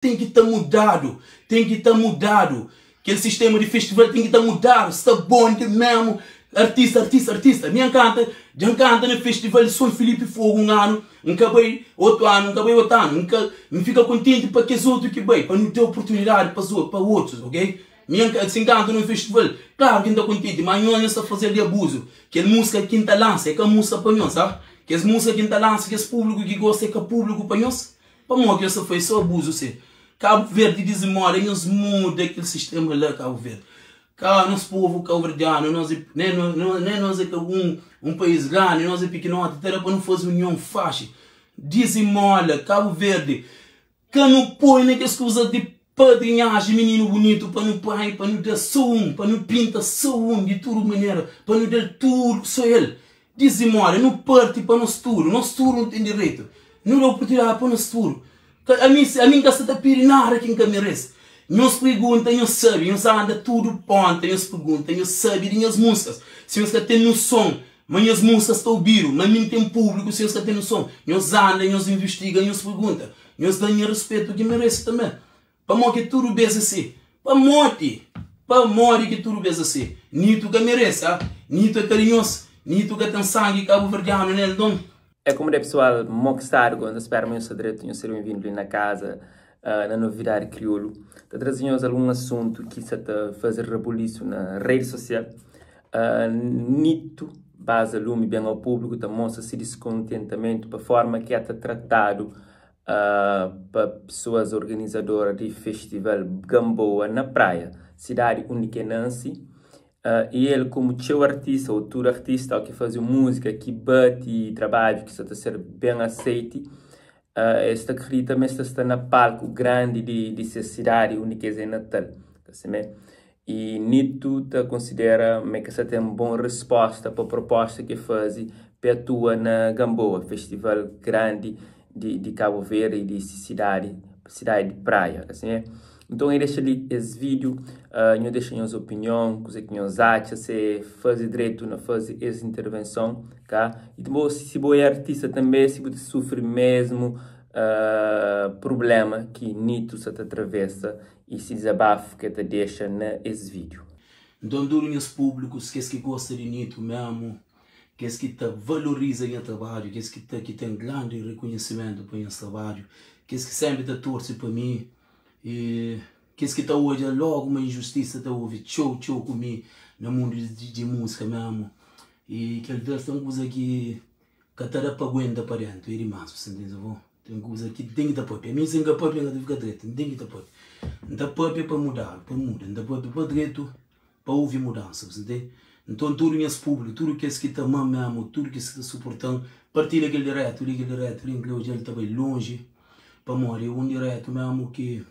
Ten ki ta mudadu, ten ki ta mudadu. Kel sistema di festival ten ki ta mudadu. Sta bon di memu. Artista, artista, artista. Mi N kanta, dja N kanta na festival di Son Filipi Fogu un anu, N ka bai otu anu, N ka bai otu anu. N ka, N fika kontenti pa kes otu ki bai, pa nu da oportunidadi pa pa otus, ok? Mi N ka, si N kanta na un festival, klaru ki N ta kontenti, ma nhos nhos ta faze-l di abuzu. Kel múzika ki N ta lansa é ka múzika pa nhos, ha? Kes múzika ki N ta lansa, kes públiku ki gosta é ka públiku pa nhos. Pamodi ki nhos ta faze so abuzu si? Kabu Verdi dizimoda nhos muda kel sistema la Kabu Verdi ka nos povu kauverdianu nos e nen nen nos e ka un un pais grandi nos e pikinoti ta da pa nu faze union faxi dizimola Kabu Verdi ka nu poi na kes kuza di padrinhaji mininu bunitu pa nu panha pa nu da so un pa nu pinta so un di tudu manera pa nu dal tudu so el Dizimóda, nu parti pa nos tudu, nos tudu nu ten direitu, nu da oportunidadi pa nos tudu. Ka, ami, ami N ka sta ta pidi nada ki N ka merese. Nhos pergunta, nhos sabe, nhos anda tudu ponta, nhos pergunta, nhos sabe di nhas músikas. Si nhos ka ten noson ma nhas músikas ta obidu, ma mi N ten públiku, si nhos ka ten noson, nhos anda, nhos investiga, nhos pergunta. Nhos da-m nha respetu ki N merese tanbe. Pamodi ki tudu bes asi? Pamodi? Pamodi ki tudu bes asi? Nito ka merese, ah? Nito é karinhos, Nito ka ten sangi kabuverdianu nel, nton. É como de pessoal, mo ki stadu go, nta spera ma nhos sta dretu, nhos seja benvindu li na casa, na Novidadi Kriolu. Ta traze nhos algun asuntu ki sa ta faze rabulisu na redi sosial. Nito baza lumi ben ao públiku ta mostra si diskontentamentu pa forma ki el ta tratadu pa pesoas organizadora di festival Gamboa na Praia, sidadi undi ki el nansi. I el komu txeu artista ô tudu artista ki faze un múzika ki bati i trabadju ki sta ta ser ben aseiti, es ta kridita ma es ta sta na palku grandi di ses sidadi undi ki es é natal. Ta simé? I Nito ta konsidera ma e ka sa ten bon risposta pa proposta ki e faze pa e atua na Gamboa, festival grandi di Kabu Verdi i di si sidadi, sidadi di Praia. Asin é. Nton e dexa li es vídiu, nho dexa nhos opinion, kuze ki nhos atxa, se e faze dretu na faze es intervenson, ka? I bo, si bo é artista tanbe, si bu ta sufri mesmu prublema ki Nito sa ta travesa I si dizabafu ke ta dexa na es video. Nton tudu nhas públikus, kes ki gosta di Nito memu, kes ki ta valoriza nha trabadju, kes ki ta ki ten grandi rekonhesimentu pa nhas trabadju, kes ki senpri ta torse pa mi i kes ki ta odja logu ma injustisa ta obi txeu txeu ku mi na mundu di múzika memu. I kel vez ten kuza ki ka ta da pa aguenta pa dentu, é dimás, bu sta ntende? Ten kuza ki N ten ki ta papia. Mi si N ka papia N ka ta fika dretu. N ten ki ta papia. N ta papia pa mudadu, pa muda. N ta papia pa dretu, pa ovi mudansa. Bu ntende? Nton tudu nhas públiku, tudu kes ki ta ama-m mésmu, tudu kes ki ta suporta-m, partilha kel diretu li, kel diretu li, N kre odja-l ta bai lonji, pamodi é un diretu mésmu ki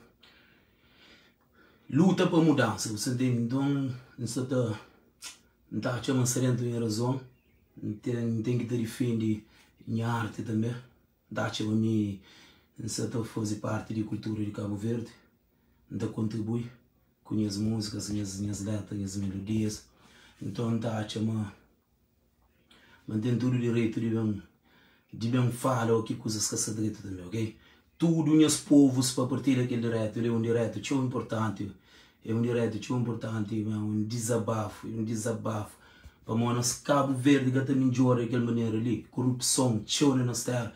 luta pa mudansa. Bu sta ntende? Nton N sta ta, N ta atxa ma N sta déntu nha razon, N ten, N ten ki ta difende nha arti tanbê. N ta atxa ma mi N sa ta faze parti di kultura di Kabu Verdi, N ta kontribui ku nhas múzikas, nhas létra, nhas melodias. Nton N ta atxa ma ma N ten tudu direitu di ben di ben fala o ki kuzas ka sta dretu tanbe, ok? Tudu nhas povus pa partilha kel diretu li é un diretu txeu inportanti, é un diretu txeu inportanti, é un dizabafu, é un dizabafu. Pamodi nos Kabu Verdi ka ta midjora di kel manera li, korupson txeu na nos téra,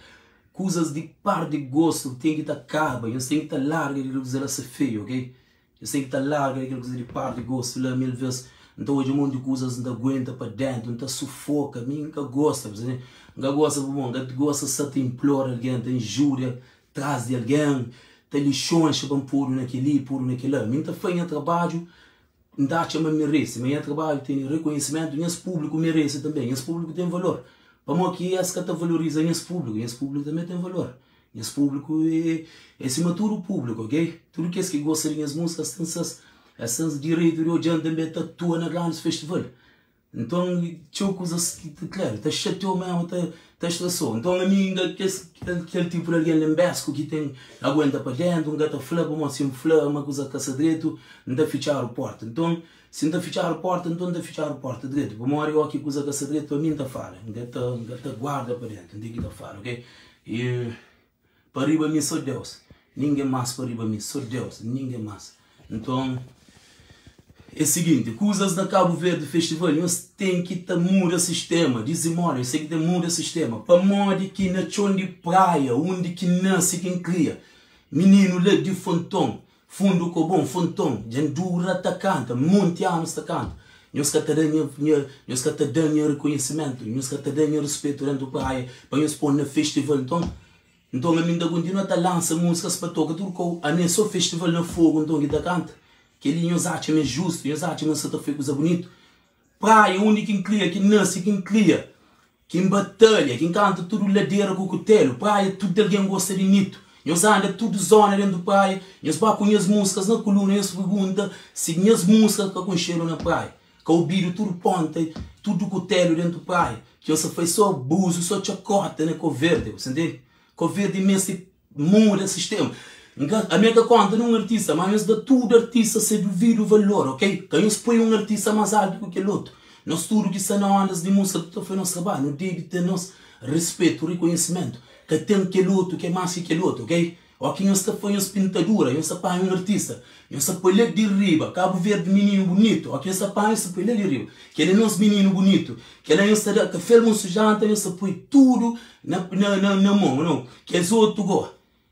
kuzas di par di gostu ten ki ta kaba, nhos ten ki ta larga di kel kuza la sa feiu, ok? Nhos ten ki ta larga di kel kuza di par di gostu la, mil ves N ta odja monti kuzas N ta aguenta pa dentu, N ta sufoka, mi N ka gosta, N ka gosta pamodi N ka gosta sa ta inplora algen, ta injúria tras di algen, ta lixonxa pa N podu na kel-li, podu na kel-la, mi N ta fai nha trabadju. N ta atxa ma N merese, ma nha trabadju tene rekonhesimentu, nhas públiku merese tanbe, nhas públiku ten valor. Pamodi ki es ka ta valoriza nhas públiku? Nhas públiku tanbe ten valor. Nhas públiku é é sima tudu públiku, ok? Tudu kes ki gosta di nhas múzika, es ten ses es ten direitu di odja-m tanbe ta atua na grandis festival. Nton, txeu kuzas ki ta klaru, ta xatiu mésmu, ta ta strasou. Nton, ami N ka kes kel tipu di algen lenbésku ki ten aguenta pa déntu, N ka ta fla pamodi si N fla ma kuza ka sta dretu, N ta fitxadu pórta. Nton, si N ta fitxadu pórta, nton N ta fitxadu pórta dretu pamodi óki kuza ka sta dretu ami N ta fala, N ka ta N ka ta guarda pa déntu, N ten ki ta fala, ok? I pa riba mi so Deus. Ningen más pa riba mi, sô Deus, ningen más. Nton, é siginti, kuzas na Kabu Verdi Festival, nhos ten ki ta muda sistema, dizimóla, nhos ten ki ta muda sistema. Pamodi ki na txon di praia, undi ki N nase, ki N kria, mininu la di Fonton, Fundu Kobon, Fonton, dja N dura ta kanta, monti anus ta kanta, nhos ka ta da nha, nha, nhos ka ta da nha rekonhesimentu, nhos ka ta da nha ruspetu dentu praia pa nhos pô-m na festival. Nton, Nton ami N ta kontinua ta lansa múzikas pa toka tudu kau. Ami é sô festival na Fogu nton ki ta kanta. Kel-li nhos atxa ma é justu? Nhos atxa ma N sa ta fai kuza bunitu? Praia undi ki N kria, ki N nase, ki N kria, ki N batalha, ki N kanta tudu ladera ku kutelu. Praia tudu algen gosta di Nito. Nhos anda tudu zona dentu praia, nhos ba ku nhas múzikas na kuluna, nhos pergunta si nhas múzikas ka konxedu na praia. Ka obidu tudu ponta, tudu kutelu dentu praia. Ki nhos sa fai so abuzu, so txakota na Kau Verdi, bu sa ntende? Kau Verdi meste muda sistema. N ka, ami N ka kontra nun artista, ma nhos da tudu artista se duvidu valor, ok? Ka nhos poi un artista mas altu ku kel otu. Nos tudu ki sta na ondas di musika tudu ta fai nos trabadju, nu debe ten nos respetu, rikonhesimentu. Ka ten kel otu ki é mas ki kel otu, ok? Ó ki nhos ta fla nhos pintadura, nhos ta panha un artista, nhos ta poi la di riba, Kabu Verdi mininu bunitu, ó ki nhos ta panha nhos ta poi la di riba, kel é nos mininu bunitu, kel la nhos ta da kafé, almosu, janta, nhos ta poi tudu na na na mon, no, kes otu go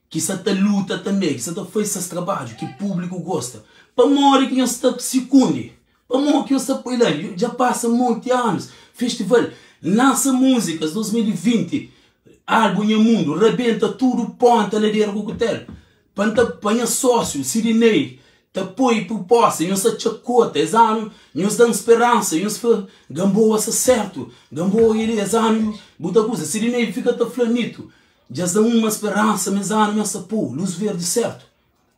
ki sa ta luta tanbe, ki sa ta fai ses trabadju, ki públiku gosta, pamodi ki nhos ta sikundi? Pamodi ki nhos ta poi la? Dja pasa monti anus, festival Lansa Músikas 2020, álbum Nha Mundu rabenta tudu ponta ladera ku kutelu. Pa N ta pa nha sósiu Sidinei ta poi pruposta, nhos ta txakota. Es anu nhos da-m speransa, nhos fla Gamboa sta sértu, Gamboa kel-li es anu bu ta kuza. Sidinei fika ta fla Nito, dja es da-m uma speransa ma es anu nhos ta pô lus verdi sértu.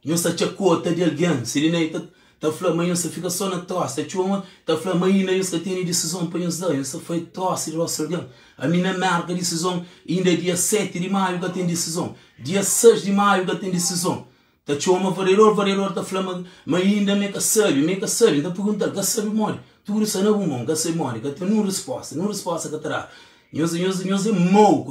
Nhos ta txakota di algen. Sirinei ta ta fla ma nhos ta fika so na trosa. Ta txoma ta fla ma inda nhos ka tene disizon pa nhos da. Nhos ta fai trosa di rostu algen. Ami na Merka disizon inda dia 7 di maiu ka ten disizon. Dia 6 di maiu ka ten disizon. Ta txoma variador, variador ta fla ma ma inda mi ka sabi, mi ka sabi. N ta perguntal, ka sabi modi? Tudu sta na bu mon, ka sabi modi? Ka ten nun risposta, nun risposta ka ta dadu. Nhos nhos nhos é mau,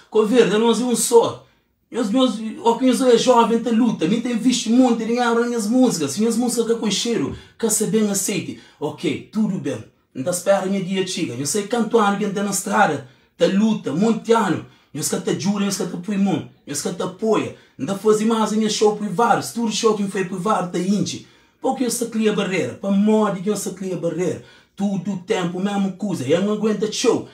Kau Verdi anos é un so. Nhos nhos ó ki nhos é jovem ta luta mi ta invisti monti dinheru na nhas música si nhas música ka konxedu ka sa ben aseite ok tudu ben N ta spera nha dia txiga nhos sai kantu anu ki N ta na strada ta luta monti anu nhos ka ta djuda nhos ka ta pui mon nhos ka ta apoia N ta fazi mas nha show privadu tudu show ki N fai privadu ta intxi pa ki nhos ta kria barera pamodi ki nhos ta kria barera tudu tempu mesmu kuza ya N aguenta txeu.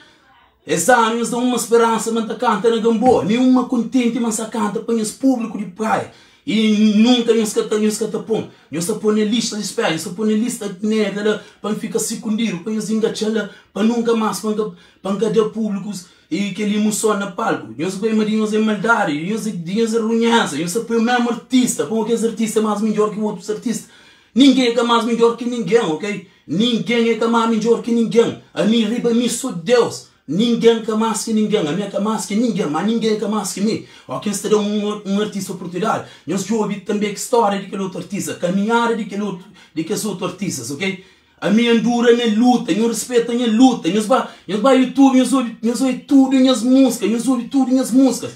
Es anu nhos da uma speransa ma N ta kanta na Gamboa, mi uma kontenti ma N sa kanta pa nhos públiku di Praia i nunka nhos ka ta nhos ka ta pon, nhos ta pon na lista di spera, nhos ta pon na lista negra la pa N fika sikundidu, pa nhos ingatxa-m la pa nunka mas pa N ka pa N ka da públikus i kel imuson na palku. Nhos bai ma di nhos é maldadi, di nhos di nhos é runhéza, nhos ta poi mésmu artista, pamodi kes artista é más midjór ki otus artista. Ningen é ka más midjór ki ningen, ok? Ningen é ka má midjór ki ningen. Ami riba mi sô Deus. Ningen ka más ki ningen. Ami é ka más ki ningen, má ningen é ka más ki mi. Ó ki N sta da un un artista oportunidadi, nhos djobe tanbê ki stória di kel otu artista, kaminhada di kel otu di kes otu artistas, ok? Ami N dura na luta, nhos rispeta nha luta. Nhos ba nhos ba YouTube, nhos obi nhos obi tudu nhas múzika, nhos obi tudu nhas múzikas.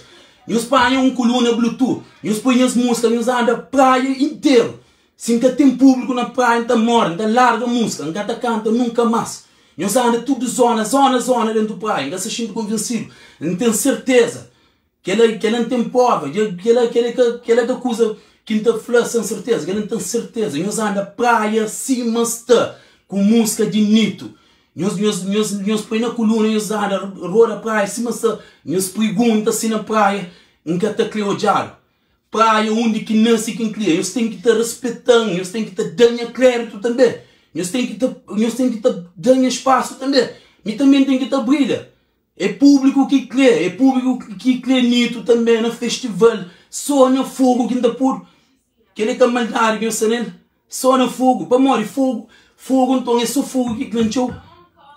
Nhos panha un kuluna bluetooth, nhos poi nhas múzika, nhos anda praia interu. Si N ka ten públiku na praia N ta móre, N ta larga múzika, N ka ta kanta nunka más. Nhos anda tudu zóna, zóna, zóna déntu praia, N ka sta xinti konvensidu. N ten serteza, kel-la, kel-la N ten prova, dja kel-la, kel-la é ka, kel-la é ka kuza ki N ta fla sen serteza, kel-la N ten serteza. Nhos anda praia sima sta, ku múzika di Nito. Nhos, nhos, nhos, nhos poi na kuluna, nhos anda roda praia sima sta. Nhos pergunta si na praia N ka ta kre odjadu. Praia undi ki nase ki N kria. Nhos ten ki ta respeta-m, nhos ten ki ta da nha kreditu tanbe. Nhos ten ki ta, nhos ten ki ta da nha spasu tanbe. Mi tanbe N ten ki ta brilha. É públiku ki kre, é públiku ki kre Nito tanbe na festival. So na fogu ki N ta podu. Kel-li ka maldadi ki nhos sta nel. Só na fogu, pamodi fogu, fogu nton é só fogu ki kre txeu.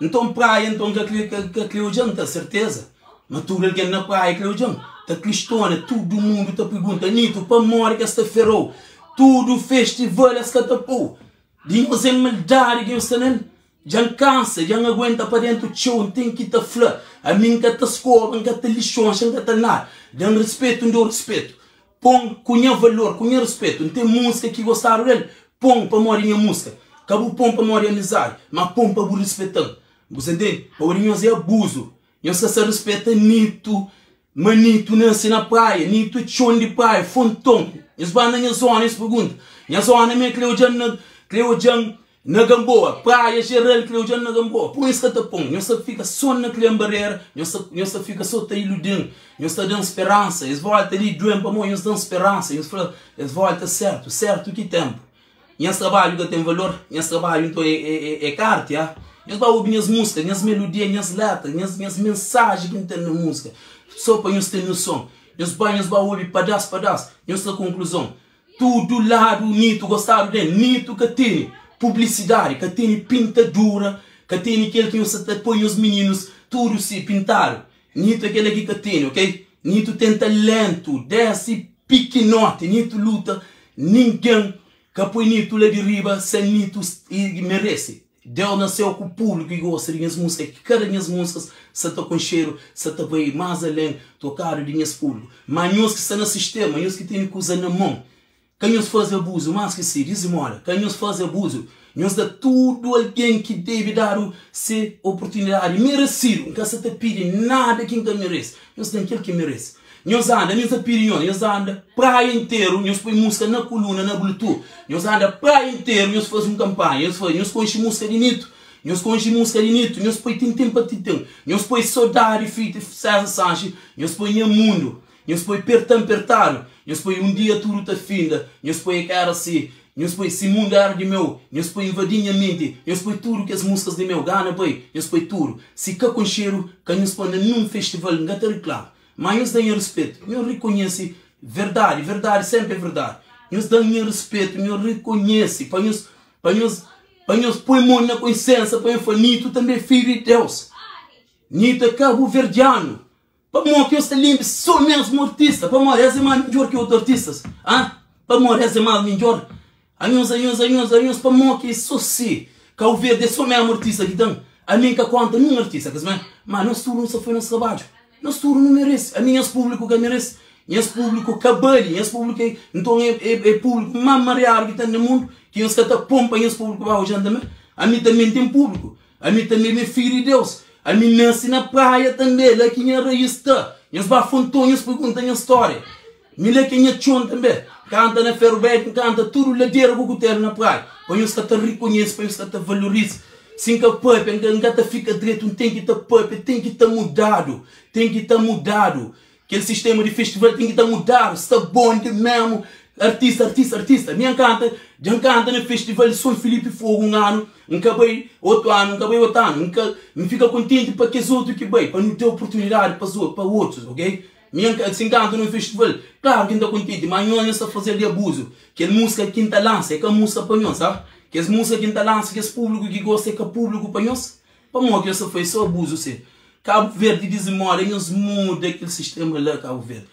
Nton praia nton ka kre ka kre odja-m, ta serteza ma tudu algen na praia kre odja-m. Ta kristona, tudu mundu ta pergunta, Nito, pamodi ki es ta fera-u? Tudu festival es ka ta pô-u. Di nhos é maldadi ki nhos sta nel. Dja N kansa, dja N aguenta pa dentu txeu, N ten ki ta fla, ami N ka ta skoba, N ka ta lixonxa, N ka ta nada. Da-m respetu, N da-u respetu. Pon ku nha valor, ku nha ruspetu. N ten múzika ki gostadu del, pon pamodi nha múzika. Ka bu pon pamodi amizadi, ma pon pa bu rispeta-m. Bu sa ntende? Pamodi nhos é abuzu. Nhos ka sa rispeta Nito, ma Nito nase na praia, Nito é txon di praia, fonton. Nhos ba na nha zona nhos pergunta. Nha zona mi kre odja-m na, kre odja-m Na Gamboa, Praia geral kre odja-m na Gamboa Pon es ka ta pon, nhos ta fika so na kria-m barera Nhos ta, nhos ta fika so ta iludi-m Nhos ta da-m speransa Es volta li due-m pamó nhos da-m speransa Nhos fla, es volta sertu, sertu ki tenpu Nhas trabadju ka ten valor, nhas trabadju nton é, é, é, é ka arti, ah? Nhos ba obi nhas músika, nhas melodia, nhas letra, nhas, nhas mensaji ki N ten na músika So pa nhos ten noson Nhos ba, nhos ba obi padás, padás Nhos tra konkluzon Tudu ladu Nito gostadu del Nito ka tene publicidade ka tene pintadura ka tene kel ki nhos sa ta poi nhos mininus tudu si pintadu Nito é kela ki ka tene ok Nito ten talento desi pikinoti Nito luta ninguém ka poi Nito la di riba sen Nito merece. Deus na céu ku público ki gosta di nhas música ki kada nhas músicas sa ta konxedu sa ta bai más além tocadu di nhas público má nhos ki sta na sistema nhos ki tene kuza na mon ka nhos faze abuso más ki si dizimola ka nhos faze abuso nhos da tudo alguém ki debe dadu se oportunidade merecido nka sa ta pidi nada ki nka merece nhos dan kel ki merece. Nhos anda, nhos ta pidi nhos, nhos anda praia interu, nhos poi musika na kuluna, na bluetooth, nhos anda praia interu, nhos faze un kanpanha, nhos fla, nhos konxe musika di Nito, nhos konxe musika di Nito, nhos poi tintin pa tintin, nhos poi sodadi feat César Sanches, nhos poi nha mundu, nhos poi pertan pertadu, nhos poi un dia tudu ta finda, nhos poi é ka era si, nhos poi si mundu era di meu, nhos poi invadi nha menti, nhos poi tudu kes musikas di meu, gana bai, nhos poi tudu, si ka konxedu, ka nhos poi na nun festival, N ka ta riklama. Má nhos da nha ruspetu, nhos rikonhese verdadi, verdadi sénpri é verdadi. Nhos da nha ruspetu, nhos rikonhese, pa nhos, pa nhos, pa nhos poi mon na konsiénsa pa nhos fla, Nito tanbê é fidju di Deus, Nito é kabuverdianu. Pamodi ki nhos ta lenbra sô mésmu artista? Pamodi es é más midjór ki otu artistas? An? Pamodi es é más midjór? Anhos, anhos, anhos, anhos, pamodi ki é sô si? Kau Verdi é sô mésmu artista ki ten? Ami N ka konta nun artista, ka sabe? Má nos tudu nu sta fai nos trabadju. Nos tudu nu merese. Ami nhas públiku ka merese. Nhas públiku ka bali. Nhas públiku é, nton é, é, é públiku más mariadu ki ten na mundu, ki nhos ka ta pon pa nhas públiku ba odja-m tanbê. Ami tanbê N ten públiku. Ami tanbê mi é fidju di Deus. Ami nase na praia tanbê, la ki nha raís sta. Nhos ba Fonton, nhos pergunta nha stória. Mi la ki é nha txon tanbê. Kanta na Feru Bedju, N kanta tudu ladera ku kutélu na praia. Pa nhos ka ta rikonhese, pa nhos ka ta valoriza. Si N ka pâpia, N ka ta fika dretu. N ten ki ta pâpia, ten ki ta mudadu, ten ki ta mudadu. Kel sistema di festival ten ki ta mudadu. Sta bon di mésmu. Artista, artista, artista. Mi N kanta, dja N kanta na festival di Son Filipi Fogu un anu, N ka bai otu anu, N ka bai otu anu. N ka, N fika kontenti pa kes otu ki bai, pa nu da oportunidadi pa pa otus, ok? Mi N ka, si N kanta nun festival, klaru ki N ta kontenti, ma nhos nhos ta faze-l di abuzu. Kel múzika ki N ta lansa é ka múzika pa nhos, ha? Kes múzika ki N ta lansa, kes públiku ki gosta é ka públiku pa nhos? Pamodi ki nhos ta faze so abuzu si? Kabu Verdi dizimoda, nhos muda kel sistema la Kabu Verdi.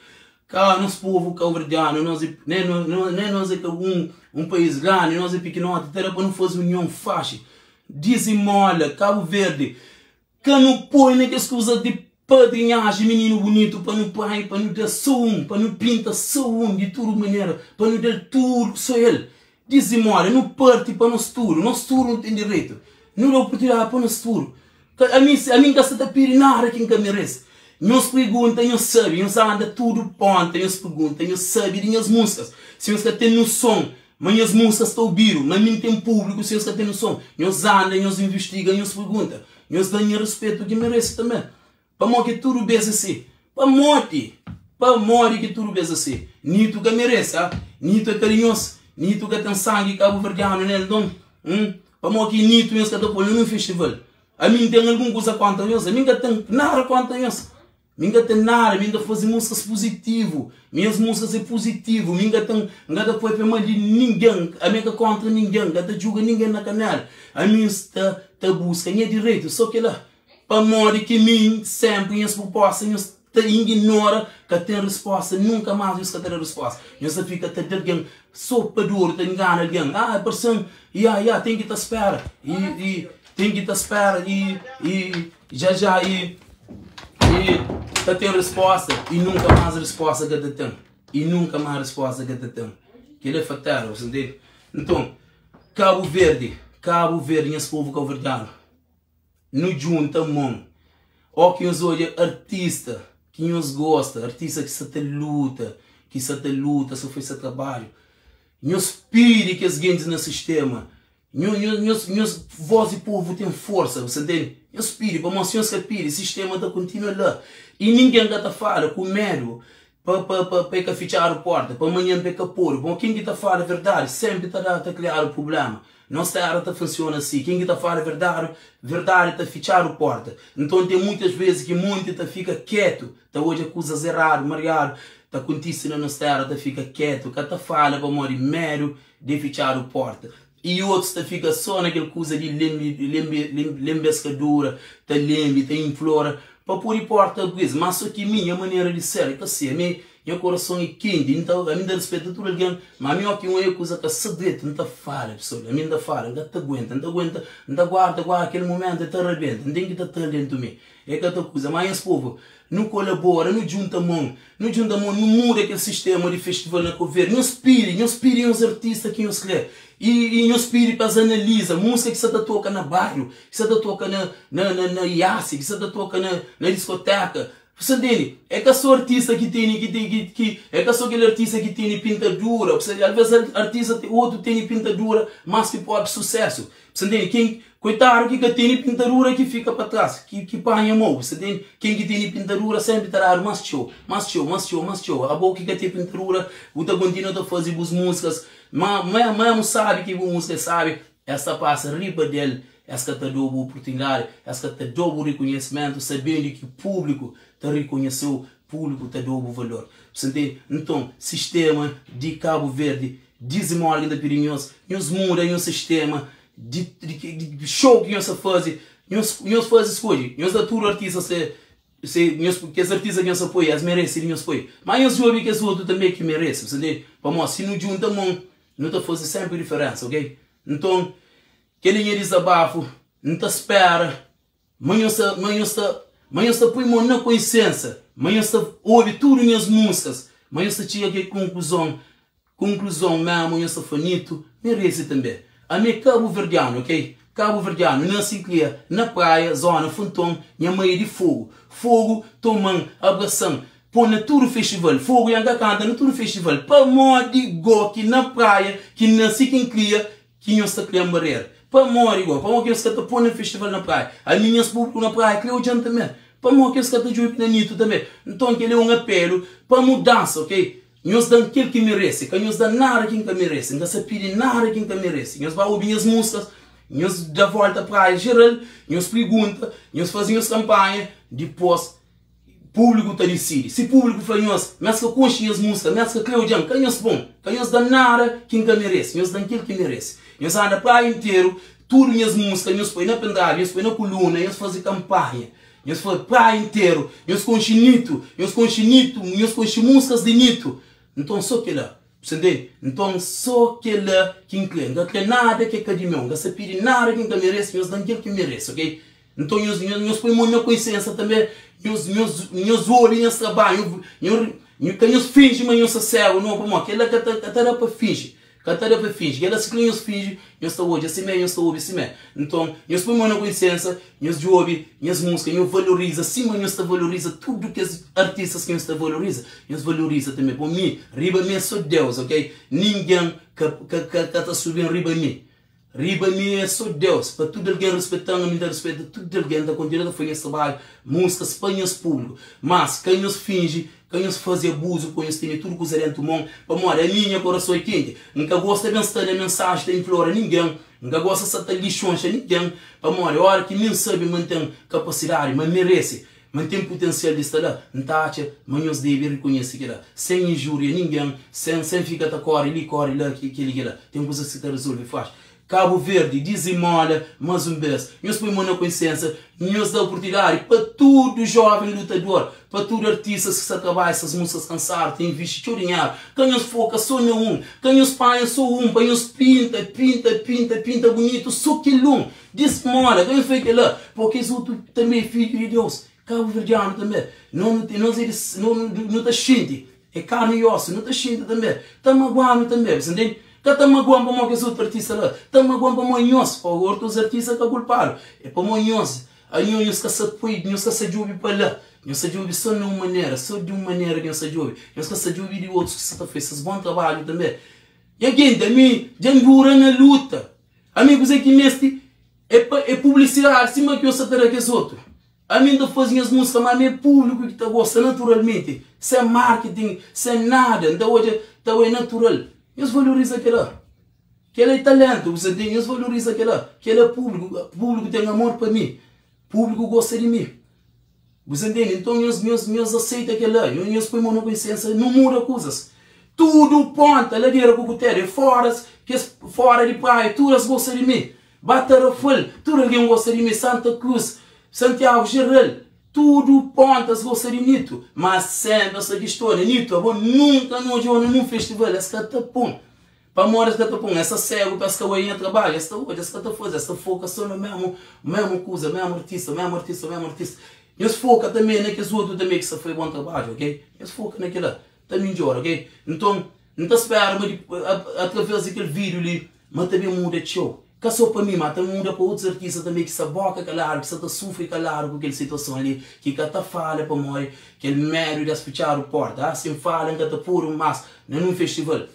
Ka nos povu kauverdianu, nos é, nen nen nos é ka un un país grandi, nos é pikinoti, ta da pa nu faze union faxi. Dizimola Kabu Verdi. Ka nu poi na kes kuza di padrinhaji mininu bunitu pa nu panha pa nu da so un pa nu pinta so un di tudu manera pa nu da-l tudu so el dizimola nu parti pa nos tudu nos tudu nu ten direitu nu da oportunidadi pa nos tudu ka ami ami N ka sta ta pidi nada ki N ka merese nhos pergunta nhos sabe nhos anda tudu ponta nhos pergunta nhos sabe di nhas músikas si nhos ka ten noson ma nhas músikas ta obidu ma mi N ten públiku si nhos ka ten noson nhos anda nhos investiga nhos pergunta Nhos da nha ruspetu ki merese tanbe. Pamodi ki tudu bes asi? Pamodi? Pamodi ki tudu bes asi? Nito ka merese, ah? Nito é karinhos, Nito ka ten sangi kabuverdianu nel, nton, hum? Pamodi ki Nito nhos ka ta poi na nun festival? Ami N ten algun kuza kontra nhos? Ami N ka ten nada kontra nhos. Mi N ka ten nada, mi N ta faze músikas puzitivu, minhas músikas é puzitivu, mi N ka ten, N ka ta pâpia mal di ningen, ami N ka kóntra ningen, N ka ta djuga ningen na kanela, ami N sta ta buska nha direitu, sô kel-la. Pamodi ki mi sénpri nhas prupósta nhos ta inginora, ka ten respósta, nunka más nhos ka ta da respósta, nhos ta fika ta da algen sô pa dôru, ta ingana algen, ah, parse-m, ya, ya, ten ki ta spera, i, i, ten ki ta spera, i, i. Já já i i ta ten resposta i nunka más resposta ka ta ten. I nunka más resposta ka ta ten. Kel-li é fatela, bu sa ntende? Nton, Kabu Verdi, Kabu Verdi, nhas povu kauverdianu, nu djunta mon. Ó ki nhos odja artista ki nhos gosta, artista ki sa ta luta, ki sa ta luta, sa fai sa trabadju, nhos pidi kes gentis na sistema Nho, nho, nhos, nhos voz di povu ten forsa, bu sa ntende? Nhos pidi, pamodi si nhos ka pidi, sistema ta kontinua la i ningen ka ta fala ku medu pa, pa, pa, pa e ka fitxadu porta, pa manhan pa e ka podu, pamodi ken ki ta fala verdadi senpri ta da, ta kriadu prubléma. Nos téra ta funsiona si, ken ki ta fala verdadi, verdadi ta fitxadu porta. Nton ten muitas vezis ki monti ta fika ketu, ta odja kuzas eradu, mariadu ta kontise na nos téra, ta fika ketu, ka ta fala pamodi medu di fitxadu porta i otus ta fika so na kel kuza di lenbe lenbe lenbeskadura ta lenbe ta inflora pa pode porta abri-s má so ki mi nha manera di ser é ka si ami nha korason é kenti N ta ami N ta rispeta tudu algen má ami óki un oia kuza ka sta dretu N ta fala pesoal ami N ta fala N ka ta aguenta N ta aguenta N ta guarda guarda kel mumentu el ta rabenta N ten ki ta tra-l dentu mi É ka ta kuza, má nhas povu, nu kolabora, nu djunta mon, nu djunta mon, nu muda kel sistema di festival na Cabo Verde. Nhos pidi, nhos pidi nhos artista ki nhos kre i, i nhos pidi pa es analiza múzika ki sa ta toka na bairu, ki sa ta toka na, na, na, na iasi, ki sa ta toka na, na diskoteka. Bu sa ntende? É ka so artista ki tene, ki ten, ki, ki, é ka so kel artista ki tene pintadura, bu sa, alvês artista, otu tene pintadura más ki própi susésu. Bu sa ntende? Ken, Koitadu ki ka tene pintadura ki fika pa tras, ki ki panha mau, bu sa ntende? Ken ki tene pintadura senpri ta dadu mas txeu, mas txeu, mas txeu, mas txeu. Abo ki ka ten pintadura, bu ta kontinua ta faze bus múzikas, ma mésmu sabi ki bu múzika é sabi, es ta pasa riba del, es ka ta dau-bu oportunidadi, es ka ta dau-bu rikonhesimentu, sabendu ki públiku ta rikonhese-u, públiku ta dau-bu valor. Bu sa ntende? Nton, sistema di Kabu Verdi, dizimóla ki N ta pidi nhos, nhos muda nhos sistema, Di, di, di show ki nhos ta faze, nhos, nhos faze skodje, nhos da tudu artista se, se, nhos, kes artista ki nhos apoia, es merese di nhos poi. Má nhos djobe kes otu tanbê ki merese, bu sa ntende? Pamodi si nu djunta mon, nu ta faze sénpri diferénsa, ok? Nton, kel-li nha dizabafu, N ta spera ma nhos ta, ma nhos ta, ma nhos ta poi mon na konsiénsa, ma nhos ta obi tudu nhas múzikas, ma nhos ta txiga kel konkluzon Konkluzon, Memu nha sta fanito, merese tanbe. Ami é kabuverdianu, ok? Kabuverdianu, nase i kria na Praia, zona Funton, nha mai é di Fogo. Fogo toma-m, abrasa-m, pô-m na tudu festival. Fogo nha ka kanta na tudu festival. Pamodi go ki na Praia, ki N nase i ki N kria, ki nhos ta kria-m barera? Pamodi go? Pamodi ki nhos ka ta pô-m na festival na Praia? Ami nhas públiku na Praia kre odja-m tanbe. Pamodi ki nhos ka ta djobe na Nito tanbe? Nton, kel-li é un apelu pa mudansa, ok? Nhos da-m kel ki merese, ka nhos da-m nada ki N ka merese. N ka sa pidi nada ki N ka merese. Nhos ba obi nhas músikas, nhos da volta praia jeral, nhos prigunta, nhos faze nhos kanpanha, dipôs públiku ta disidi. Si públiku fla nhos ma es ka konxe nhas músika, ma es ka krê odja-m, ka nhos pô-m, ka nhos da-m nada ki N ka merese. Nhos da-m kel ki N merese. Nhos anda praia interu, tudu nhas músika nhos poi na pendrive, nhos poi na kuluna, nhos faze kanpanha. Nhos foi praia interu, nhos konxe Nito, nhos konxe Nito, nhos konxe músikas di Nito. Nton sô kela, bu sa ntende? Nton sô kela ki N kre. N ka kre nada ki é ka di meu, N ka sa pidi nada ki N ka merese, nhos da-m kel ki N merese, ok? Nton nhos, nhos, nhos poi mon na konsiénsa tanbê, nhos, nhos, nhos obi nhas trabadju, nho, nho, ka nhos finji ma nhos sta ségu, nau, pamodi kela ka ta, ka ta da pa finji. Ka ta da pa finji. Kel-la si kre nhos finji, nhos ta odja simé, nhos ta obi simé. Nton, nhos poi mon na konsiénsa, nhos djobe nhas múzika, nhos valoriza sima nhos ta valoriza tudu kes artistas ki nhos ta valoriza, nhos valoriza tanbê. Pa mi, riba mi é sô Deus, ok? Ningen ka ka ka ka ta subi-m riba mi. Riba mi é sô Deus. Pa tudu algen rispeta-m, ami N ta rispeta tudu algen. N ta kontinua ta faze nhas trabadju, múzikas pa nhas públiku. Mas, ka nhos finji Ka nhos faze abuzu pa nhos tene tudu kuza dentu mon, pamodi ami nha korason é kenti. N ka gosta ben sta da mensaji ta inflora ningen, N ka gosta sta ta lixonxa ningen, pamodi ora ki mi N sabe ma N ten kapasidadi, ma N merese, ma N ten putensial di sta la, N ta atxa ma nhos debe rikonhese kila, sen injuria ningen, sen sen fika ta kore li, kore la, keli kila. Ten kuzas ki ta rizolve faxi. Kabu Verdi dizimola mas un bes. Nhos poi mon na konsiensa, nhos da oportunidadi pa tudu joven lutador, pa tudu artistas ki sta trabadja ses muskas kansadu, ta invisti txeu dinheru. Ka nhos foka so na un, ka nhos panha so un pa nhos pinta, pinta, pinta, pinta bunitu so kel un. Dizimola, ka nhos fai kela, po kes otu tanbe é fidju di Deus, kabuverdianu tanbe. No, nos é di, no, no ta xinti. É karni i osu, nu ta xinti tanbe. Ta magua-nu tanbe, bu sa ntende? Ka ta magua-m pamodi kes otu artista la, ta magua-m pamodi nhos, pa otus artista ka kulpadu, é pamodi nhos. Anho nhos ka sa poi, nhos ka sa djobe pa la, nhos sa djobe so na un manera, so di un manera ki nhos sa djobe. Nhos ka sa djobe di otus ki sa ta fai ses bon trabadju tanbe. Nha genti, ami dja N dura na luta. Ami kuzê ki N meste é pa é publisidadi sima ki nhos sa ta da kes otu. Ami N ta faze nhas múzika má mi é públiku ki ta gosta naturalmenti, sen marketing, sen nada. N ta odja ta bai natural. Nhos valoriza kel-la. Kel-la é taléntu, bu sa ntende? Nhos valoriza kel-la. Kel-la é públiku. Públiku ten amor pa mi. Públiku gosta di mi. Bu sa ntende? Nton nhos, nhos, nhos aseita kel-la. Nhos, nhos poi mon na konsiénsa. Nu muda kuzas. Tudu ponta, ladera ku kutélu, é fóra, kes fóra di praia, tudu es gosta di mi. Ba Tarrafal, tudu algen gosta di mi. Santa Cruz, Santiago, geral, tudu ponta es gosta di Nito. Má sénpri es ta kistiona, Nito, abo nunka nu odja-u na nun festival. Es ka ta pô-m. Pamodi es ka ta pô-m? Es sta ségu pa es ka odja nha trabadju? Es ta odja, es ka ta faze. Es ta foka sô na mésmu, mésmu kuza, mésmu artista, mésmu artista, mésmu artista. Nhos foka tanbê na kes otu tanbê ki sta faze bon trabadju, ok? Nhos foka na kel-la, ta midjora, ok? Nton, N ta spera ma di, através di kel vídiu li, ma ta ben muda txeu. Ka sô pa mi, ma ta muda pa otus artista tanbê ki sta bóka kaladu, ki sta ta sufri kaladu ku kel situason li, ki ka ta fala pamodi kel medu di es fitxadu pórta. Ah, si N fala N ka ta podu más na nun festival.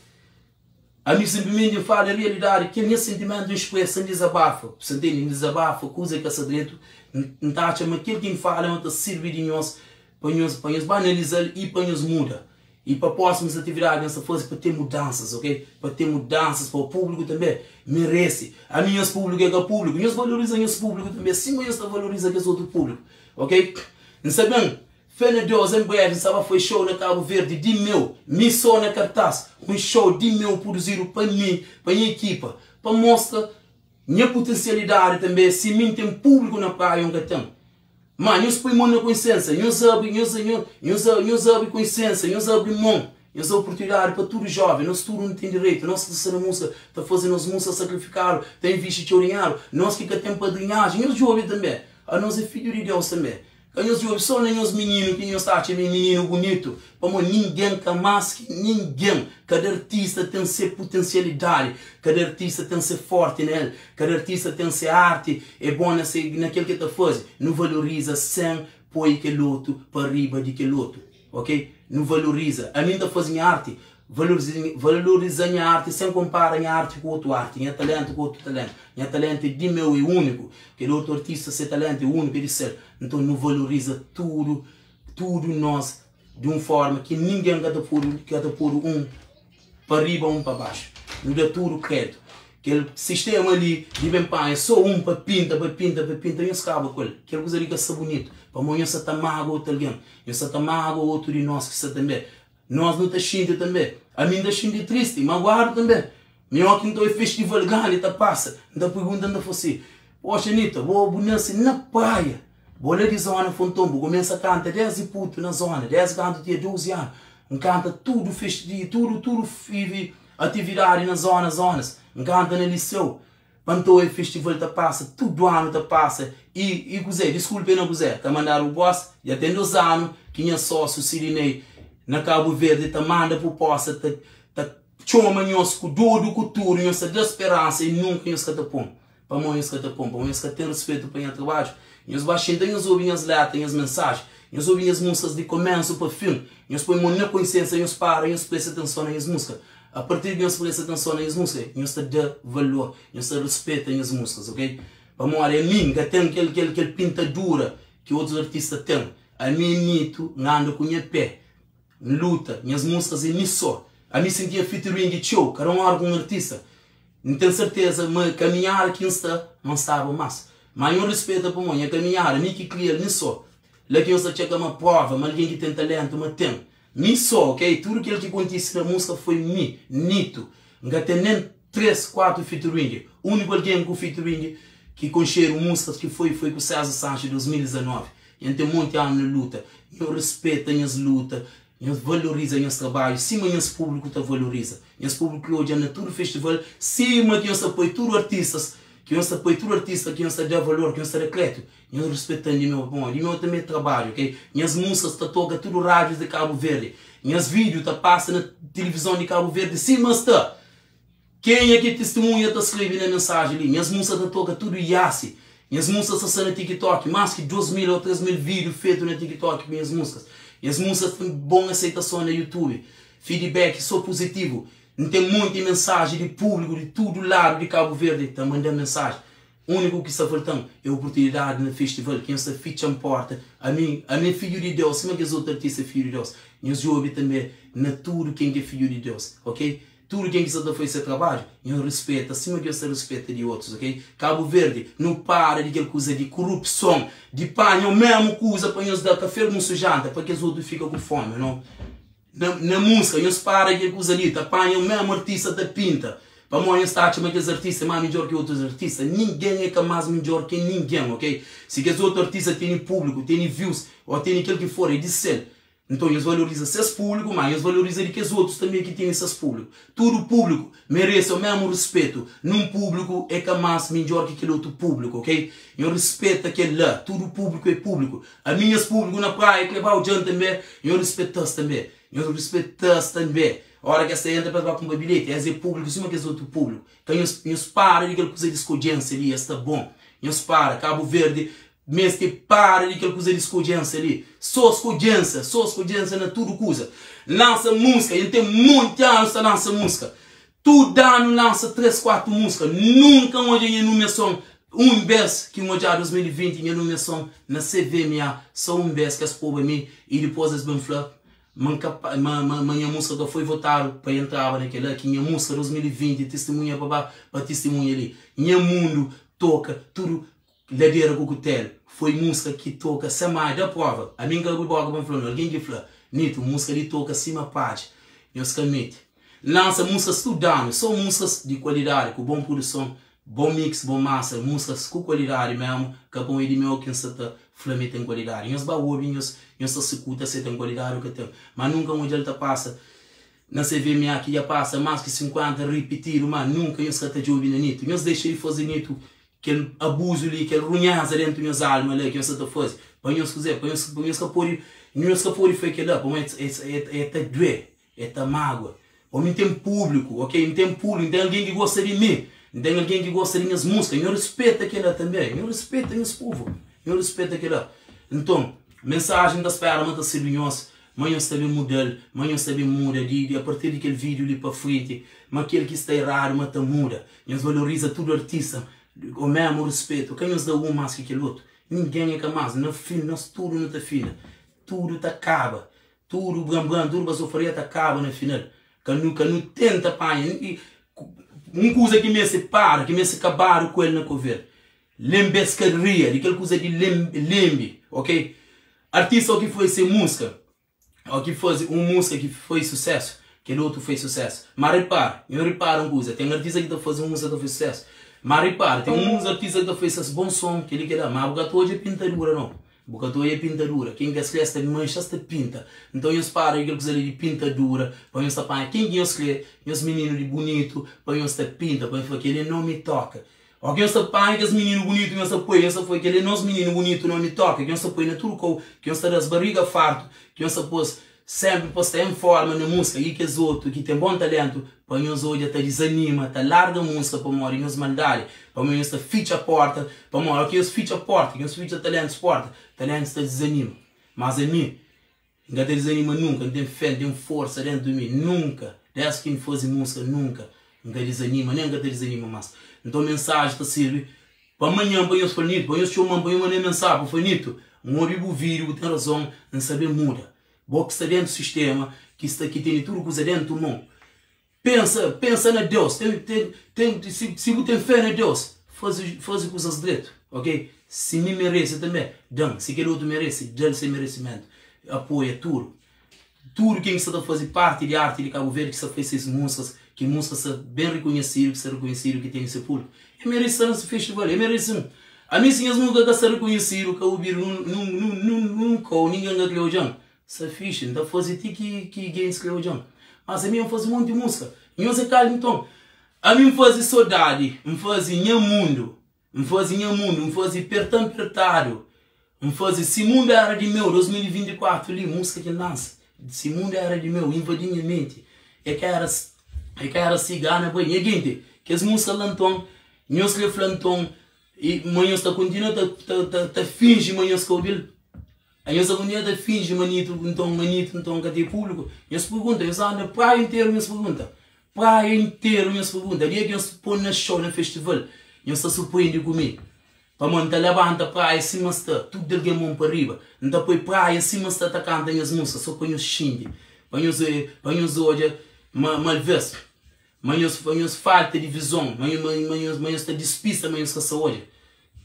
Ami sinplimenti N fala rialidadi, kel nha sentimentu N spresa, N dizabafa. Bu sta ntende? N dizabafa kuza ki ka sta dretu. N ta atxa ma kel ki N fala ma ta sirbi di nhos pa nhos pa nhos ba analiza-l i pa nhos muda. I pa prósimus atividadi nhos ta faze pa ten mudansas, ok? Pa ten mudansas pa públiku tanbê merese. Ami nhos públiku é ka públiku, nhos valoriza nhos públiku tanbê sima nhos ta valoriza kes otu públiku, ok? N sta ben, fé na Deus, en breve N sta ba fai show na Kabu Verdi di meu, mi sô na kartás, un show di meu produzidu pa mi, pa nha ekipa, pa mostra nha putensialidadi tanbê si mi N ten públiku na praia ô N ka ten. Má, nhos poi mon na konsiénsa, nhos abri, nhos, nhos, nhos, nhos abri konsiénsa, nhos abri mon, nhos da oportunidadi pa tudu jóven. Nos tudu nu ten direitu. Nos ki ta sta na múzika, ta faze nos múzika sakrifikadu, ta invisti txeu dinheru. Nos ki ka ten padrinhajen, nhos djobe tanbê. Anos é fidju di Deus tanbê. Ka nhos djobe sô na nhos mininu ki nhos ta atxa ma é mininu bunitu, pamodi ningen ka más ki ningen. Kada artista ten se putensialidadi, kada artista ten se fórti na el, kada artista ten se arti. É bon na se na kel ke ta faze. Nu valoriza sen poi kel otu pa riba di kel otu. Ok? Nu valoriza. Ami N ta faze nha arti, valoriza nha arti sen konpara nha arti ku otu arti, nha talentu ku otu talentu. Nha talentu é di meu, é úniku. Kel otu artista se talentu é úniku, é di sel. Nton nu valoriza tudu, tudu nos di un forma ki ningen ka ta podu, ka ta podu un pa riba un pa baxu. Nu da tudu kreditu. Kel sistema li di ben panha so un pa pinta, pa pinta, pa pinta, nhos kaba ku el. Kel kuza li ka sta bunitu, pamodi nhos sa ta magua otu algen, nhos sa ta magua otu di nos ki sta tanbe. Nos nu ta xinti tanbe. Ami N ta xinti tristi, maguadu tanbe. Mi óki N ta oi festival grandi ta pasa, N ta pergunta, N ta fla si, Poxa Anita, bo bu nase na praia, bo la di zona Fonton, bu kumesa kanta desdi putu na zona, desdi kantu tinha 12 anu, N kanta tudu festi, tudu, tudu atividadi na zona, zonas, N kanta na liseu, pa N ta oi festival ta pasa, tudu anu ta pasa, i, i kuzê, diskulpe na kuzê, ta mandadu bu bos, dja ten 2 anu ki nha sósiu Sidinei na Kabu Verdi ta manda pruposta, ta, ta txoma nhos ku dodu ku tudu, nhos ta da speransa i nunka nhos ka ta pon. Pamodi nhos ka ta pon? Pamodi nhos ka ten ruspetu pa nha trabadju? Nhos ba xinta nhos obi nhas letra, nhas mensaji, nhos obi nhas muskas di koménsu pa fin, nhos poi mon na konsiénsia, nhos para, nhos presta atenson na nhas muska. A partir di nhos presta atenson na nhas muska, nhos ta da valor, nhos ta ruspeta nhas muskas, ok? Pamodi ami N ka ten kel kel kel pintadura ki otus artista ten. Ami é Nito, N anda ku nha pé. N luta, nhas muskas é mi só. Ami si N tinha featuring txeu, kada un óra ku un artista, N ten serteza ma kaminhada ki N sta, ma N staba más. Má nho rispeta pamodi nha kaminhada, mi ki kria-l mi só. La ki nho sta txeka ma prova ma algen ki ten talentu ma ten. Mi só, ok? Tudu kel ki kontise na muska foi mi, Nito. N ka ten nen 3, 4 featuring. Úniku algen ku featuring ki konxedu muskas ki foi, foi ku César Sanches 2019. Nha ten monti anu na luta. Nho rispeta nhas luta, nhos valoriza nhas trabadju sima nhas públiku ta valoriza. Nhas públiku ki odja na tudu festival, sima ki nhos ta poi tudu artistas, ki nhos ta poi tudu artista ki nhos ta da valor, ki nhos ta da kréditu, nhos rispetan di meu, pamodi di meu tanbe é trabadju, ok? Nhas músikas ta toka tudu rádius di Kabu Verdi. Nhas vídiu ta pasa na tilivizon di Kabu Verdi sima sta. Kenha ki é tistimunha ta skrebe na mensaji li. Nhas músika ta toka tudu iasi. Nhas músikas ta sta na TikTok. Más ki 2000 ô 3000 vídiu fetu na TikTok ku nhas músikas. Nhas músikas ten bon aseitason na YouTube. Feedback sô puzitivu. N ten monti mensaji di públiku di tudu ladu di Kabu Verdi ta manda-m mensaji. Úniku ki sta falta-m é oportunidadi na festival ki nhos ta fitxa-m porta. Ami, ami é fidju di Deus sima kes otu artista é fidju di Deus. Nhos djobe tanbê na tudu ken ki é fidju di Deus, ok? Tudu ken ki sta ta faze se trabadju, nhos rispeta sima ki nhos ta rispeta di otus, ok? Kabu Verdi, nu para di kel kuza di kurupson, di panha omésmu kuza pa nhos da kafé almusu janta pa kes otu fika ku fómi, no. Na na múzika nhos para kel kuza li ta panha o mesmu artista ta pinta pamodi nhos ta atxa ma kes artista é más midjor ki otus artista ningen é ka más midjor ki ningen ok si kes otu artista tene públiku tene views o tene kel ki for é di sel nton nhos valoriza ses públiku má nhos valoriza di kes otus tanbe ki tene ses públiku tudu públiku merese o mesmu ruspetu nun públiku é ka más midjor ki kel otu públiku ok nhos rispeta kel la tudu públiku é públiku Ami nhas públiku na praia kre ba odja-m tanbê, nho rispeta-s tanbê. Nho rispeta-s tanbê. Óra ki es ta entra pa es ba kunpra bilheti, es é públiku sima kes otu públiku. Ka nhos nhos para di kel kuza di skodjénsia li, es sta bon. Nhos para. Kabu Verdi meste para di kel kuza di skodjénsia li. Sô skodjénsia, sô skodjénsia na tudu kuza. Lansa múzika, N ten monti anus ta lansa múzika. Tudu anu lansa 3, 4 múzika. Nunka N odja nha numiason un bes ki N odjadu 2020 nha numiason na CVMA só un bes ki es poba mi i dipôs es ben fla ma N ka ma ma nha múzika ka foi votadu pa entraba na kel-la ki nha múzika 2020 tistimunha pa ba pa tistimunha li nha mundu toka tudu Ladera ku kutelu foi musika ki toka sen mai da prova ami nka abri boka pa nfla no algen ki fla Nito musika li toka sima padja nhos ka mete lansa musikas tudu anu so musikas di kualidadi ku bon produson bon mix bon master musikas ku kualidadi mesmu ka pa un é di meu ki nsa ta fla ma e ten kualidadi nhos ba obi nhos nhos ta sukuta se ten kualidadi o ka ten ma nunka n odjal ta pasa na CVMA ki dja pasa mas ki 50 ripitidu ma nunka nhos ka ta djobi na Nito nhos dexa di faze Nito Kel abuzu li, kel runhéza déntu nhos alma la ki nhos sta ta faze, pa nhos kuzê? Pa nhos, pa nhos ka pode, nhos ka pode fla kel-la, pamodi e ta duê, e ta mágua. Pamodi N ten públiku, ok, N ten públiku, N ten algen ki gosta di mi, N ten algen ki gosta di nhas múzika. Nhos rispeta kel-la tanbê, nhos rispeta nhos povu, nhos rispeta kel-la. Nton, mensajen N ta spera ma ta sirbi nhos, ma nhos ta ben muda-l, ma nhos ta ben muda di di apartir di kel vídiu li pa frenti, ma kel ki sta eradu ma ta muda. Nhos valoriza tudu artista o memu ruspetu ka nhos da un mas ki kel otu ningen e ka mas na fin nos tudu nu ta fina tudu ta kaba tudu bran bran tudu basofaria ta kaba na final ka nu ka nu tenta panha un kuza ki meste para ki meste kabadu ku el na kover lenbeskaria di kel kuza di lenbi ok artista o ki foi se muska Ó ki faze un múzika ki foi susésu, kel otu foi susésu. Má ripara, nho ripara un kuza, ten artista ki ta faze un múzika ta faze susésu. Má ripara, ten uns artista ki ta faze ses bon son, kel-li kel-la, má bu ka ta odja pintadura nau. Bu ka ta odja pintadura. Ken ki es kre, es ta manxa, es ta pinta. Nton nhos para di kel kuza li di pintadura, pa nhos ta panha ken ki nhos kre, nhos mininu di bunitu, pa nhos ta pinta, pa nhos fla kel-li é nomi toka. Ó ki nhos ta panha kes mininu bunitu nhos ta poi, nhos ta fla, Kel-li é nos mininu bunitu, nómi Tóka, ki nhos ta poi na tudu kau, ki nhos ta da-s bariga fartu, ki nhos ta pô-s sénpri pa sta en fórma na múzika. I kes otu ki ten bon taléntu, pa nhos odja ta dizanima, ta larga múzika pamodi nhos maldadi, pamodi nhos ta fitxa pórta, pamodi ó ki nhos fitxa pórta, ki nhos fitxa taléntus pórta, taléntus ta dizanima. Mas ami. N ka ta dizanima nunka, N ten fé, N ten forsa déntu di mi Nunka, dés ki N faze múzika Nunka N ka dizanima, nen N ka ta dizanima más Nton mensaji ta sirbi pa manhan pa nhos fla Nito, pa nhos txoma-m, pa nhos manda-m mensaji pa fla Nito, N obi bu vídiu, bu ten razon, N sabe muda Bo ki sta déntu sistéma, ki sta ki tene tudu kuza déntu mon Pensa, pensa na Deus, ten, ten, ten, si, si bu ten fé na Deus, faze, faze kuzas dretu, ok? Si mi merese tanbê, da-m, si kel otu merese, da-l se meresimentu. Apoia tudu, tudu ken ki sta ta faze parti di arti di Kabu Verdi, ki sta faze ses múzikas, ki múzikas sta ben rikonhesidu, ki sta rikonhesidu, ki tene se públiku, e merese sta na se festival, e merese un. Ami si nhas múzika ka sta rikonhesidu, ka obidu nun, nun, nun, nun, nun kau, ningen ka kre odja-m. Sta fixe, N ta faze ti ki ki gentis kre odja-m. Mas ami N faze monti múzika. Nhos é kal nton? Ami N faze sodadi, N faze nha mundu, N faze nha mundu, N faze perta-m pertadu, N faze si mundu éra di meu, 2024 li, múzika ki N lansa. Si mundu éra di meu, invadi nha menti É ka éra É ka éra si gana bai Nha genti, kes múzika la nton Nhos krê fla nton I ma nhos ta kontinua ta ta ta ta finji ma nhos ka obi-l? A nhos ta kontinua ta finji ma Nito nton ma Nito nton ka ten públiku? Nhos pergunta, nhos anda praia interu nhos pergunta Praia interu nhos pergunta Dia ki nhos pô-m na xou, na festival Nhos ta surpreende ku mi Pamodi N ta labanta praia sima sta Tudu algen mon pa riba N ta poi praia sima sta ta kanta nhas múzika So pa nhos xinti Pa nhos pa nhos odja ma ma alvês Ma nhos ma nhos falta di vizon Ma ma ma nhos ma nhos ta dispista ma nhos ka sa odja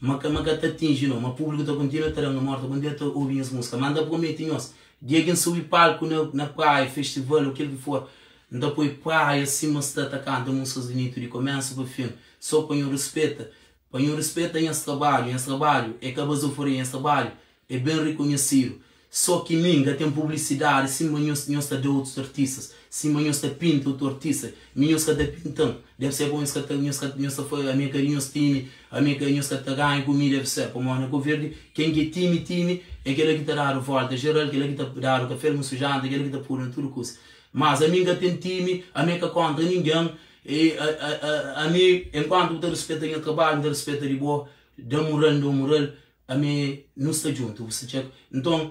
Ma ka ma ka ta atinji no Ma públiku ta kontinua ta da-m amor Ta kontinua ta obi nhas múzika Ma N ta promete nhos Dia ki N subi palku na na praia, festival o kel ki for N ta poi praia sima sta ta kanta múzikas bunitu Di komésu pa fin So pa nho rispeta Pa nhu rispeta nhas trabadju, nhas trabadju é ka bazofaria, nhas trabadju é ben rikonhesidu. So ki mi N ka ten publisidadi sima nhos, nhos ta da otus artistas, sima nhos ta pinta otu artista, mi nhos ka ta pinta-m. Debe ser pamodi nhos ka ta, nhos ka, nhos ta fla ami é ka di nhos timi, ami é ka, nhos ka ta ganha ku mi, debe ser pamodi na Koverdi ken ki é timi, timi é kela ki ta dadu volta jeral, kela ki ta dadu kafé, almosu, janta, kela ki ta podu na tudu kusa. Mas ami N ka ten timi, ami é ka kontra ningen. E ami enkuantu bu ta rispeta nha trabadju, N ta rispeta di bo, da mural, N da-u mural, ami nu sta djuntu, bu sta txeka. Nton,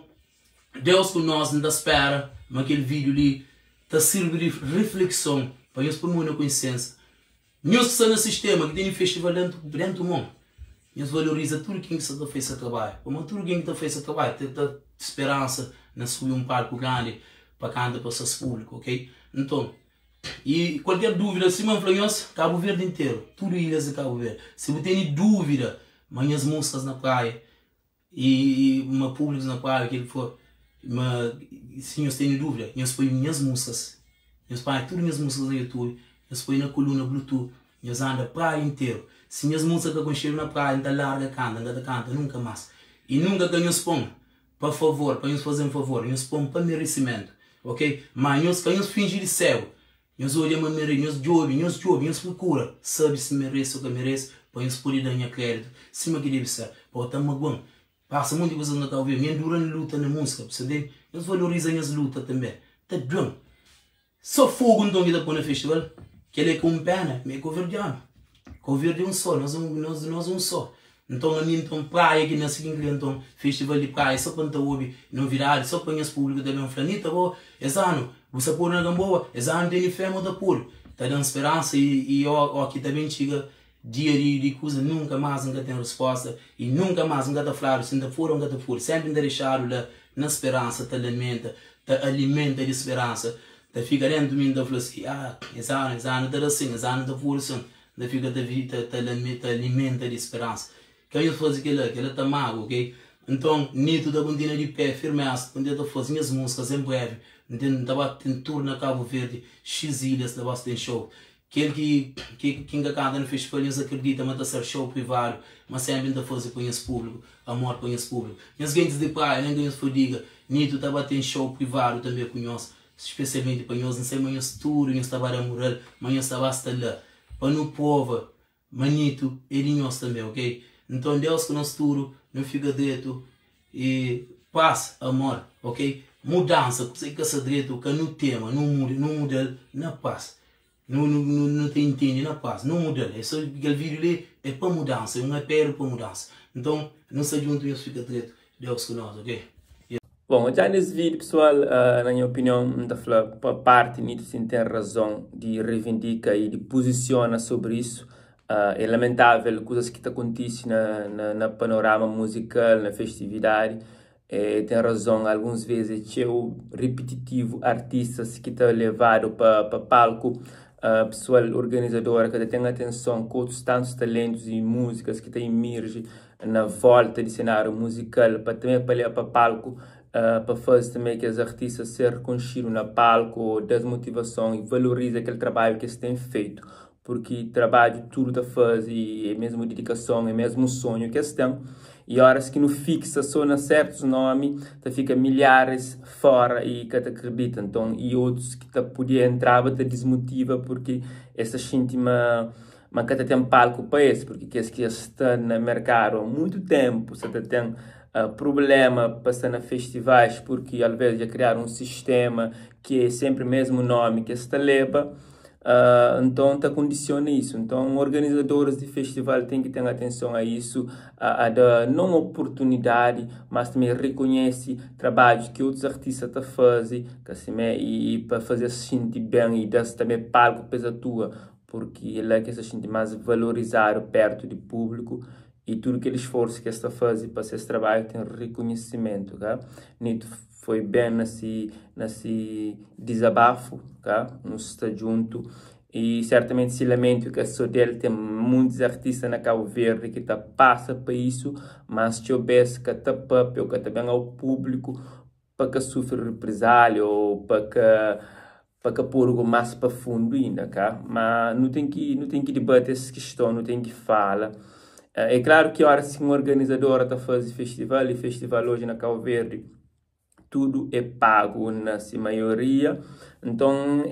Deus ku nos, N ta spera ma kel vídiu li ta sirbi di riflekson pa nhos poi mon na konsiénsa. Nhos ki sta na sistéma, ki tene festival déntu déntu mon, nhos valoriza tudu ken ki sta ta fase se trabadju, pamodi tudu ken ki ta fase se trabadju ta ta speransa na subi un palku grandi pa kanta pa ses públiku, ok? Nton. I kualker dúvida, sima N fla nhos, Kabu Verdi interu, tudu ilhas di Kabu Verdi, si bu tene dúvida ma nhas músikas na praia i ma públikus na praia, kel ki for, ma si nhos tene dúvida, nhos poi nhas músikas, nhos panha tudu nhas músikas na YouTube, nhos poi na koluna Bluetooth, nhos anda praia interu. Si nhas músika ka konxedu na praia, N ta larga kanta, N ka ta kanta nunka mas. I nunka ka nhos pon Pa favor, pa nhos faze-m favor, nhos pô-m pa meresimentu, ok? Má nhos ka nhos finji di ségu. Nhos odja ma N mere, nhos djobe, nhos djobe, nhos prokura sabe si N merese ô ka merese, pa nhos pode da-m nha kréditu sima ki debe ser. Pa bo ta magua-m, pasa monti kuzas na Kabu Verdi, mi N dura N luta na múzika, bu sta ntende? Nhos valoriza nhas luta tanbê, ta due-m. Só fogo nton ki ta pô na festival? Kel é ka un pena, mi é koverdianu. Koverdi é un só, nos é un, nos, nos é un só. Nton ami nton praia ki nase ki N kria nton festival di praia só pa N ta obi novidadi, só pa nhas públiku ta ben fla Nita bo es anu bu sta podu na Gamboa, es anu tene fé ma ta podu. Ta da-m speransa i, i ó, ó ki ta ben txiga Dia di di kuza nunka más N ka ten resposta i nunka más N ka ta fladu si N ta pode o N ka ta pode. Sénpri N ta dexadu la na speransa ta lamenta, ta alimenta di speransa, ta fika déntu mi N ta fla si, ah, es anu, es anu ta da sin, es anu N ta pode sin. N ta fika ta vi ta ta ta alimenta di speransa. Ka nhos faze kel-la, kel-la ta mágua, ok? Nton, Nito ta kontinua di pé, firmeza, kontinua ta faze nhas múzikas en brevi N ten N ta ba ten tour na Kabu Verdi, xis ilhas ta ba ten show. Kel ki ki ki N ka kanta na festival nhos akredita ma ta ser show privadu ma senpri N ta faze pa nhas públiku amor pa nhas públiku nhas gentis di praia nen ka nhos fadiga Nito ta ba ten show privadu tanbe ku nhos spesialmenti pa nhos N sai ma nhos tudu nhos ta ba da mural ma nhos ta ba sta la pa nu prova ma Nito é di nhos tanbe ok nton Deus ku nos tudu nu fika dretu E pas, amor, ok? Mudansa, kusa ki ka sta dretu, ka nu tema, nu muda, nu muda-l na pas. Nu, nu, nu, nu ta intende na pas, nu muda-l. É so, kel vídiu li é pa mudansa, é un apelu pa mudansa. Nton, nu sta djuntu, nhos fika dretu. Deus ku nos, ok? Bom, dja nes vídeo pessoal, uh, na nha opinion, N ta fla pa parti Nito sim ten razon di reivindika e di posiciona sobre isso. Uh, é lamentável kuzas ki ta kontise na, na, na panorama musical, na festividade. É, ten razon, alguns vezes é txeu ripititivu, artistas ki ta levadu pa, pa palku, uh, pessoal organizadora ka ta ten atenson ku otus tantus talentus e músikas ki ta imirji na volta di senáriu musical pa também pa leba pa palku, uh, pa faze também kes artistas ser rekonxidu na palku, das motivason e valoriza kel trabadju ki es ten fetu. Purki trabadju tudu ta faze é mesmu didikason, é mesmu sonhu ki es ten. I óras ki nu fiksa sô na sértus nómi, ta fika milharis fóra i ka ta kridita. Nton, i otus ki ta podia entraba ta dismotiva purki es ta xinti ma ma ka ta ten palku pa es, purki kes ki dja sta na merkadu a mutu ténpu sa ta ten. Prubléma pa sta na festivais purki alvês dja kriadu un sistéma ki é sénpri mésmu nómi ki es ta leba, nton ta kondisiona isu. Nton organizadoris di festival ten ki ten atenson a isu, a da non oportunidadi, mas tanbê rekonhese trabadju ki otus artista ta faze, ka simé, i pa faze-s xinti ben i da-s tanbê palku pa es atua, purki é la ki es ta xinti más valorizadu pértu di públiku. I tudu kel isforsu ki es ta faze pa ses trabadju ten rikonhisimentu, ka? Nito foi ben na si na si dizabafu, ka? Nu sta djuntu i sertamenti si lamentu ka so del, ten muntis artista na Kabu Verdi ki ta pasa pa isu, mas txeu bes ka ta papia o ka ta ben au públiku pa ka sufri represália o pa ka pa ka podu go más pa fundu inda ka ma nu ten ki nu ten ki dibati es kiston nu ten ki fala é klaru ki óras ki un organizadora ta faze festival i festival oji na Kabu Verdi tudu é pagu na si maioria nton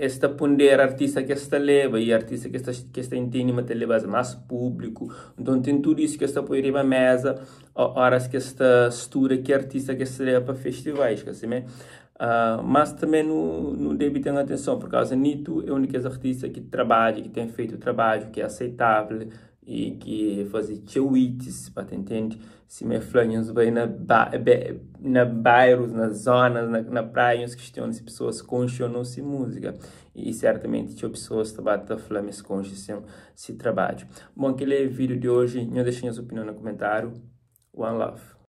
es ta pondera artista ki es ta leba i artista ki es ta ki es ta intende ma ta leba-s más públiku nton ten tudu isu ki es ta poi riba meza óras ki es ta studa ki artista ki es ta leba pa festivais ka simé Mas tanbê nu nu debe ten atenson purkauza Nito é un di kes artista ki trabadja, ki ten fetu trabadju ki é aseitável i ki faze txeu hits, pa ta intende. Sima el fla, nhos bai na na bairus, na zonas, na praia nhos kistiona si pesoas konxe ô nau si múzika. I sertamenti txeu pesoas ta ba ta fla ma es konxe sin si trabadju. Bon, kel-li é vídiu di oji. Nhos dexa nhos opinion na kumentáriu. One love.